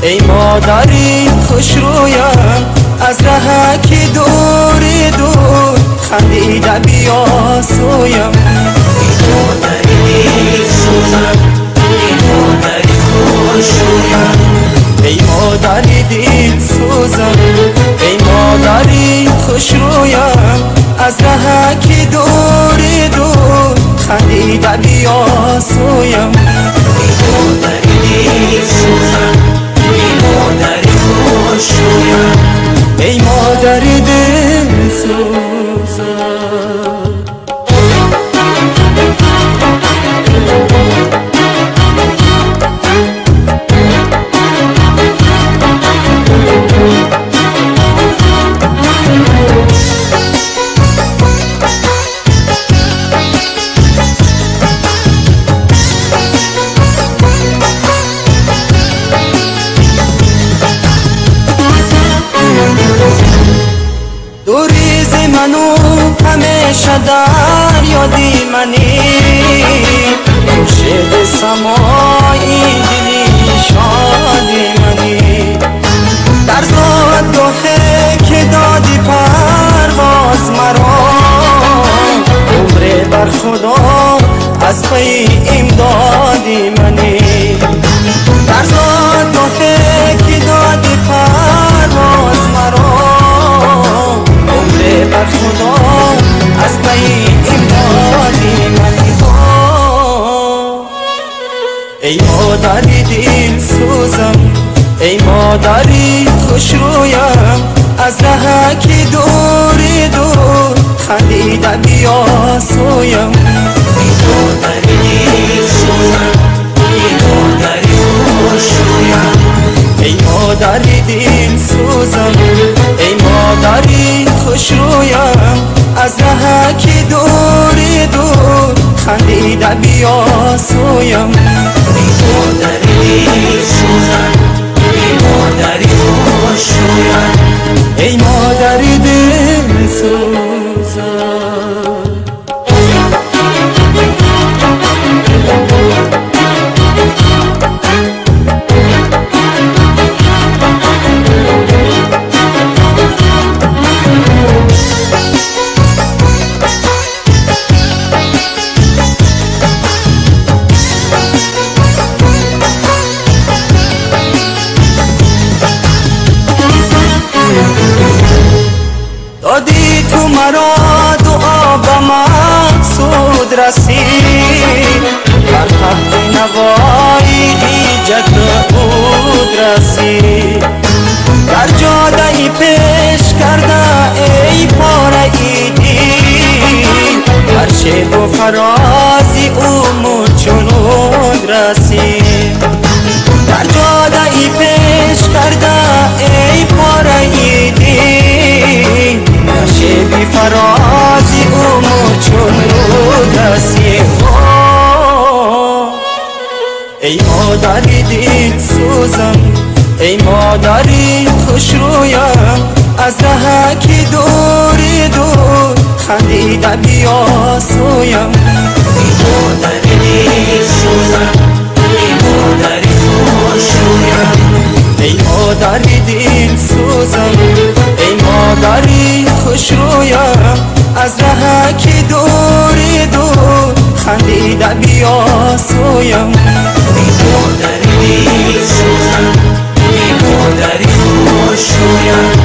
эй модари хушрӯям, аз раҳа ки дури дур хандида биё сӯям. Эй модари дилсӯзам, эй модари хушрӯям, эй модари дилсӯзам, эй модари хушрӯям, аз раҳа ки дури дур хандида биё сӯям. Эй модари дилсӯзам, эй модари хушрӯям, эй модари дилсӯзам. Дури ману ҳамеша дар ёди манӣ, хуршеди самои дили шоди манӣ. Дар зодгоҳе ки доди парвоз маро, умре бар худо аз пайи имдоди манӣ. Дар зодгоҳе ки доди парвоз маро, умре бар худо аз пайи имдоди манӣ. Эй модари дилсӯзам, эй модари хушрӯям, аз раҳа ки дури дур хандида биё сӯям. Эй модари дилсӯзам, эй модари хушрӯям, эй модари дилсӯзам, эй модари хушрӯям, аз раҳа ки дури дур хандида биё сӯям. Эй модари дилсӯзам, эй модари хушрӯям, эй модари дилсӯзам. Доди ту маро дуо ба мақсуд расид, бар тахти навои ҳиҷат уд расид. Дар ҷодаи пеш карда эй пораи дил, бар шебу фарози ӯ мучунуд расид. Дар ҷодаи пеш карда эй пораи дил, дар шеби фарози ӯ мучунуд расид. Эй модари дилсӯзам, эй модари хушрӯям, аз раҳа ки дури дур хандида биё сӯям. Эй модари дилсӯзам, эй модари хушрӯям, эй модари дилсӯзам, эй модари хушрӯям, аз раҳа ки дури дур хандида биё сӯям. Эй модари дилсӯзам, эй модари хушрӯям.